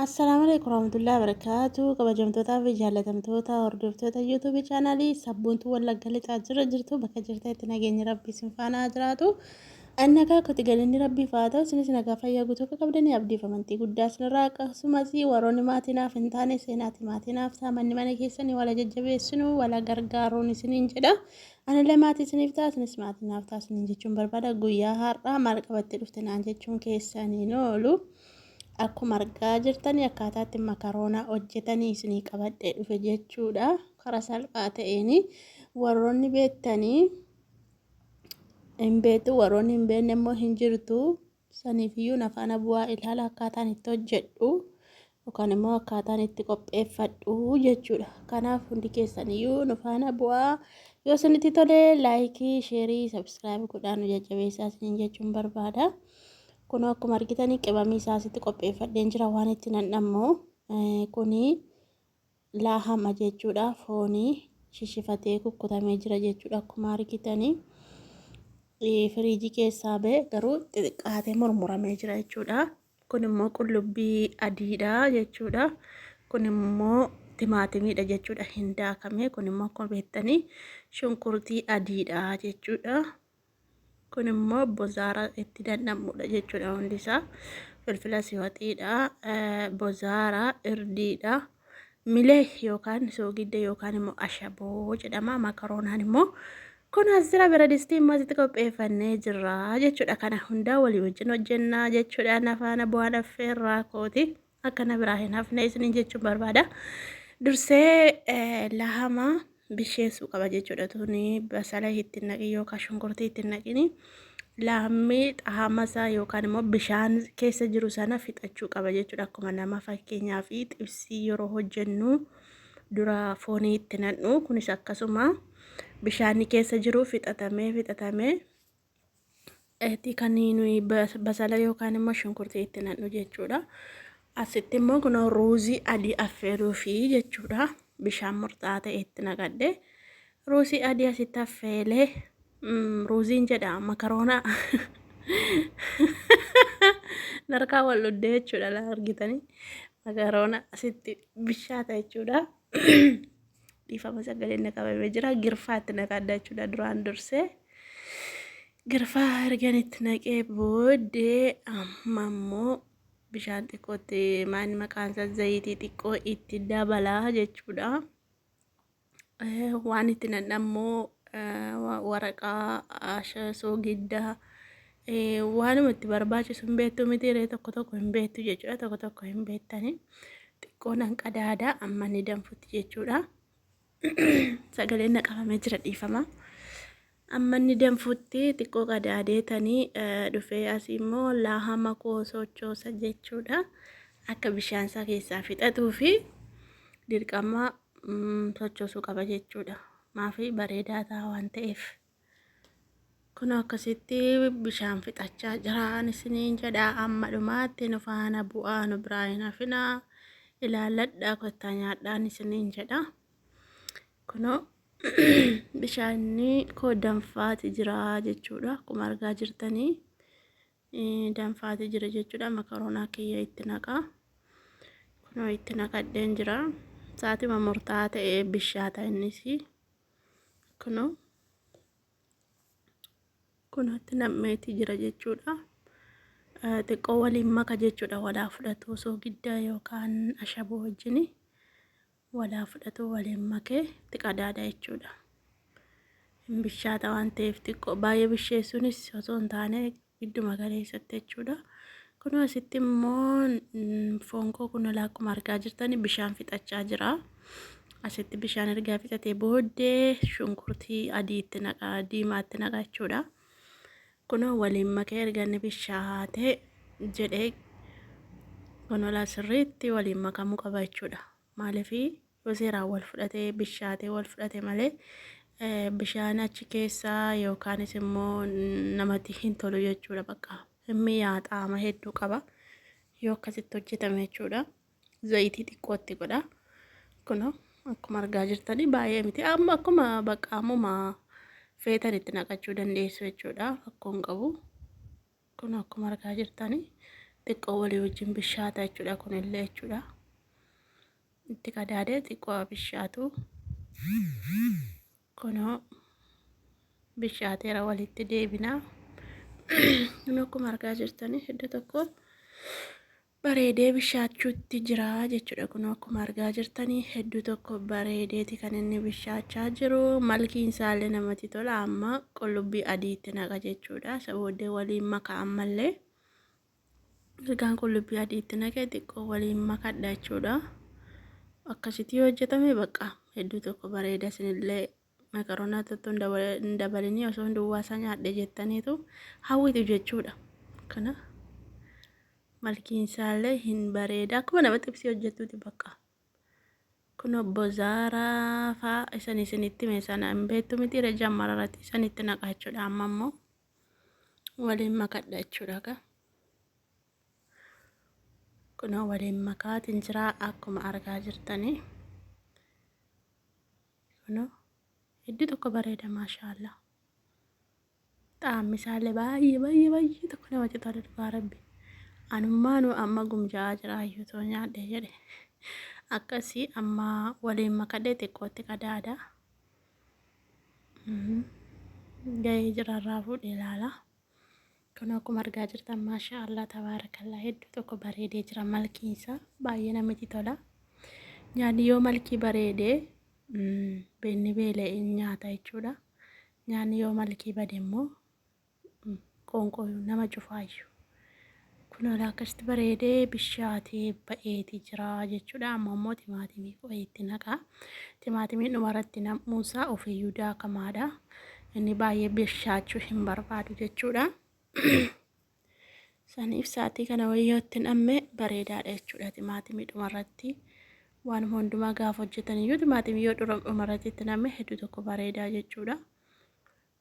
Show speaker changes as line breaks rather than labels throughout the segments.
Assalaamu alaikum warahmatullahi wabarakatuh. Kabajamtootaa fi jaallatamtoota hordoftoota YouTube chaanaalii Sabboontuu Wallagga Lixaa jira jirtu bakka jirtanitti nageenya Rabbii isin faana haa jiraatu. Nagaa kooti galanni Rabbiif haa ta'u. Isinis nagaa fayyaa guutuu akka qabdanii abdiif amantii guddaa isinirraa akkasumas warroonni maatii naaf hin taane seenaati maatii naaf ta'a manni mana keessanii wala jajjabeessinu wala gargaaruun isiniin jedha. Anillee maatii isiniif ta'a isinis maatii naaf ta'a isiniin jechuun barbaada. Guyyaa har'aa maal qabattee dhufte naan jechuun keessaniin oolu. Akkuma argaa jirtanii akkaataa itti makaroonaa hojjetanii isinii qabadhee dhufe jechuudha. Karaa salphaa ta'een warroonni beektanii hin beektu warroonni hin beekne immoo hin jirtu. Saniifiyyuu na faana bu'aa ilaala akkaataan itti hojjedhu yookaan immoo akkaataan itti qopheeffadhu jechuudha. Kanaaf hundi keessaniyyuu nu faana bu'aa. Yoo isinitti tole laayikii, sheerii, sabskiraayib godhaa nu jajjabeessaa isiniin jechuun barbaada. Kunoo akkuma argitanii qibamii isaa asitti qopheeffadheen jira waan itti nandhammu. Kuni laahama jechuudha. Foonii shishifatee kukkutamee jira jechuudha akkuma argitanii. Firiijii keessaa ba'e garuu xixiqqaatee murmuramee jira jechuudha. Kun immoo qullubbii adiidha jechuudha. Kun immoo timaatimiidha jechuudha hin daakame. Kun immoo akkuma beektanii shunkurtii adiidha jechuudha. Kun immoo bozaara itti dandhamudha jechuudha hundi isaa. Filfila siwaxiidha, bozaara, irdiidha, milee yookaan soogidda yookaan immoo ashaboo jedhama. Makaroonaan immoo kun as jira bira distii immoo asitti qopheeffannee jirra jechuudha. Kana hundaa walii wajjin hojjennaa jechuudha. Nafaana bu'aan affeerraa kooti. Akka na biraa hin hafne isiniin jechuun barbaada. Dursee lahama bisheessuu qaba jechuudha. Tuni basala itti naqi yookaan shunkurtii itti naqini. Lahamni xahama isaa yookaan immoo bishaan keessa jiru sana fixachuu qaba jechuudha. Akkuma nama fakkeenyaa fi xibsii yeroo hojjennu dura foonii itti naqnu kunis akkasuma bishaanni keessa jiru fixatamee fixatamee itti kan nuyi basala yookaan immoo shunkurtii itti naqnu jechuudha. Asitti immoo kunoo ruuzii adii affeeluufi jechuudha. Bishaan murtaa'aa ta'e itti naqadhe. Ruuzii adii asitti affeelee ruuziin jedha makaroonaa. Narkaa wal dhuddee jechuudha laa argitanii. Makaroona asitti bishaata jechuudha. Dhiifama sagaleen na qabamee jira. Girfaa itti naqadha jechuudha duraan dursee. Girfaa ergan itti naqee booddee amma immoo bishaan xiqqootti maal maqaan isaa zayitii xiqqoo itti dabalaa jechuudha. Waan itti naqammoo waraqaa soogiddaa waanuma itti barbaachisu hin beektu miti ree tokko tokko hin beektu jechuudha tokko tokko hin beektani. Xiqqoo nan qadaada amma ni danfutti jechuudha. Sagaleen na qabamee jira dhiifama. Amma inni danfutti xiqqoo qadaadeetanii dhufee asii immoo laahama koo sochoosa jechuudha. Akka bishaan isaa keessaa fixatuu fi dirqama sochoosuu qaba jechuudha. Maafi bareedaa ta'a waan ta'eef. Kun akkasitti bishaan fixachaa jiraan isiniin jedha amma dhumaatti nu faana bu'aa nu biraa hin hafinaa ilaalladhaa kottaa nyaadhaan isiniin jedha. Kunoo bishaanni koo danfaati jira jechuudha akkuma argaa jirtanii danfaati jira jechuudha makaroonaa kiyya itti naqa. Kunoo itti naqadheen jira. Sa'aatima murtaa'aa ta'e bishaata innis. Kunoo kunootti nam'eeti jira jechuudha. Xiqqoo waliin maka jechuudha walaa fudhatu osoo giddaa yookaan ashaboo wajjin walaa fudhatu waliin makee itti qadaada jechuudha. Hin bishaata waan ta'eef xiqqoo baay'ee bisheessuunis osoo hin taane gidduma galeessatti jechuudha. Kunoo asitti immoo foon koo kun akkuma argaa jirtan bishaan fixachaa jira. Asitti bishaan ergaa fixatee booddee shunkurtii adii itti naqa diimaa itti naqa jechuudha. Kunoo waliin makee erga inni bishaatee jedhee kunoo sirriitti waliin makamuu qaba jechuudha. Maaliif yoo seeraan wal fudhatee bishaatee wal fudhate malee bishaan achi keessaa yookaanis immoo namatti hin tolu jechuudha bakka hin mi'aa xaama hedduu qaba yoo akkasitti hojjetame jechuudha. Zayitii xiqqootti godha. Kunoo akkuma argaa jirtanii baay'ee miti amma akkuma bakka ammuma feetan itti naqachuu dandeessu jechuudha rakkoon qabu. Kun akkuma argaa jirtani Xiqqoo walii wajjin bishaata jechuudha kunillee jechuudha. Itti qadaadee xiqqoo bishaatu. Kunoo bishaateera walitti deebina. Kun akkuma argaa jirtanii iddoo tokko bareedee bishaachuutti jira jechuudha. Kun akkuma argaa jirtanii hedduu tokko bareedeeti kan inni bishaachaa jiru. Malkiin isaallee namatti tola. Amma qullubbii adiitti naqa jechuudha. Isa booddee waliin maka ammallee. Ergaan qullubbii adiitti naqee xiqqoo waliin makadha jechuudha. Akkasitti yoo hojjetame bakka hedduu tokko bareeda isinillee makaroonaa tokko hin dabalinii osoo hin duwwaa isaa nyaadhe jettaniitu hawwitu jechuudha. Kana malkiin isaallee hin bareeda akkuma nama xibsii hojjettuuti bakka. Kun obbo Zaaraa faa isan isinitti hime sana hin beektu miti jammararratti isanitti naqa jechuudha. Amma immoo waliin makadha jechuudha gaa. Kunoo waliin makaatiin jira akkuma argaa jirtanii. Kunoo hedduu tokko bareeda maashaallah. Xaammi isaallee baay'ee baay'ee baay'ee tokko namatti tola dhugaa rabbi. Anummaanuu amma gumjaa'aa jira hayyuu nyaadhe jedhe. Akkasii amma waliin makadhee xiqqootti qadaada. Gahee jirarraa fuudhee ilaala. Kun akkuma argaa jirtan maashaa Allah tabaarakallaa hedduu tokko bareedee jira malkiin isaa baay'ee namatti tola. Nyaanni yoo malkii bareedee beenni beela'ee nyaata jechuudha. Nyaanni yoo malkii bade immoo qoonqoo nama cufaayyu. Kun olaa akkasitti bareedee bishaatee ba'eeti jira jechuudha. Amma immoo timaatimii qo'iitti naqa. Timaatimiin dhumarratti nam'uunsaa ofiiyyuu daakamaadha. Inni baay'ee bishaachuu hin barbaadu jechuudha. Saniif sa'aatii kana wayyoo itti namme bareedaadha jechuudha. Timaatimii dhumarratti waan hundumaa gaafa hojjetan iyyuu timaatimii yoo dhumarratti itti namme hedduu tokko bareedaa jechuudha.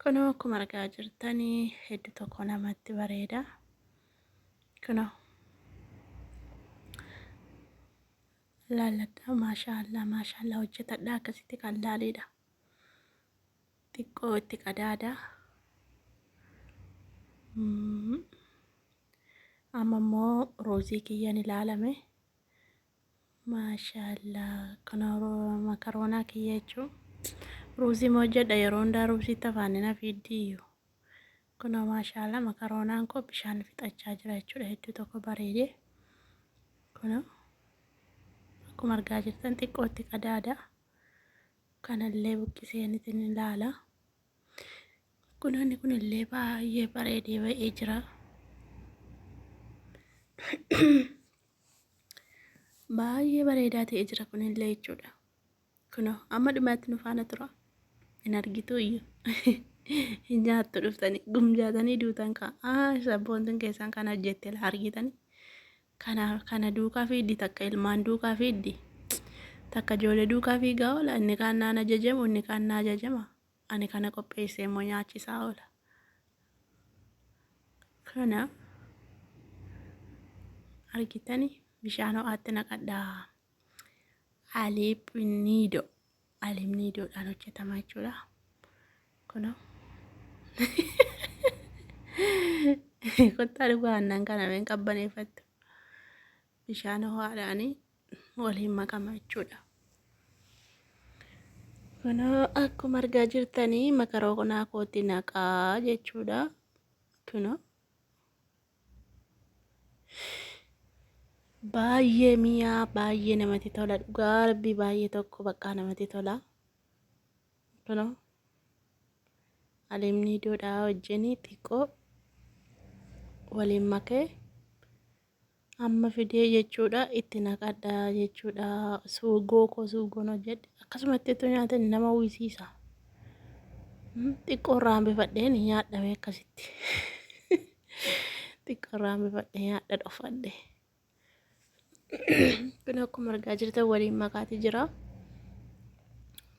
Kunoo akkuma argaa jirtanii hedduu tokko namatti bareeda. Kunoo laalladha maashaallah maashaallah hojjetadha akkasitti qallaaliidha. Xiqqoo itti qadaada. Amma immoo ruuzii kiyyan ilaalame. Maashaallah kana makaroonaa kiyya jechuun ruuzii ma hojjedha yeroo hundaa ruuziitti afaan na fiiddiiyyu. Kunoo maashaallah makaroonaan koo bishaan fixachaa jira jechuudha hedduu tokko bareedee. Kunoo akkuma argaa jirtan xiqqootti qadaada. Kanallee buqqisee ilaala. Kunoo inni kunillee baay'ee bareedee ba'ee jira. Baay'ee bareedaa ta'ee jira kunillee jechuudha. Kunoo amma dhumaatti nu faana tura. Hin argitu iyyuu. Hin nyaattu dhuftanii gumjaatanii duutan kaa. Sabboontuun keessan kana hojjette laa argitanii. Kana kana duukaa fiiddi takka ilmaan duukaa fiiddi. Takka ijoollee duukaa fiigaa oola inni kaan naan ajajamu inni kaan naa ajajama. Ani kana qopheessee immoo nyaachisaa oola. Kana argitanii bishaan ho'aatti naqadhaa. Aliip niidoo. Aliip niidoodhaan hojjetama jechuudha. Kunoo. Kottaa dhugaa aannan kana meen qabbaneeffattu. Bishaan ho'aadhaan waliin makama jechuudha. Kunoo akkuma argaa jirtanii makaroonaa kootti naqaa jechuudha. Kunoo baay'ee mi'aa baay'ee namatti tola dhugaa rabbii baay'ee tokko baqqaa namatti tola. Kunoo aleemni idoodhaa wajjin xiqqoo waliin makee amma fidee jechuudha itti naqadha jechuudha. Suugoo koo suugoon hojjedhe akkasumatti itti nyaatan nama uwwisiisa. Xiqqoo irraa hambifadheen nyaadhame akkasitti. Xiqqoo irraa hambifadhee nyaadha dhofadhe. Kun akkuma argaa jirtan waliin makaati jira.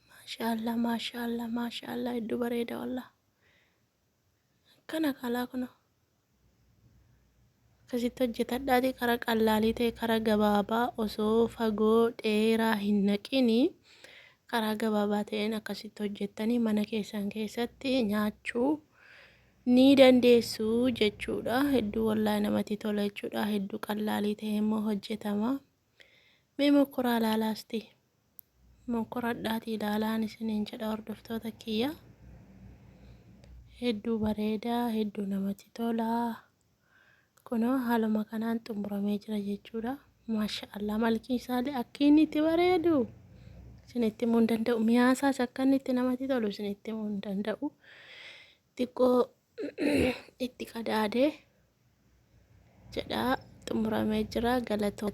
Maashaallah maashaallah maashaallah hedduu bareeda wallah. Akkana kalaa kunoo. Akkasitti hojjetadhaati karaa qallaalii ta'e karaa gabaabaa osoo fagoo dheeraa hin naqini karaa gabaabaa ta'een akkasitti hojjettanii mana keessan keessatti nyaachuu ni dandeessu jechuudha. Hedduu wallaahi namatti tola jechuudha. Hedduu qallaalii ta'e immoo hojjetama. Mee mokkoraa ilaalaasti. Mokkoradhaatii ilaalaan isiniin jedha hordoftoota kiyya. Hedduu bareeda, hedduu namatti tola. Kunoo haaluma kanaan xumuramee jira jechuudha. Maasha Allah malkiin isaallee akka inni itti bareedu isinitti himuu hin danda'u. Mi'aasaas akka inni itti namatti tolu isinitti himuu hin danda'u. Xiqqoo itti qadaadee jedhaa xumuramee jira galatoo.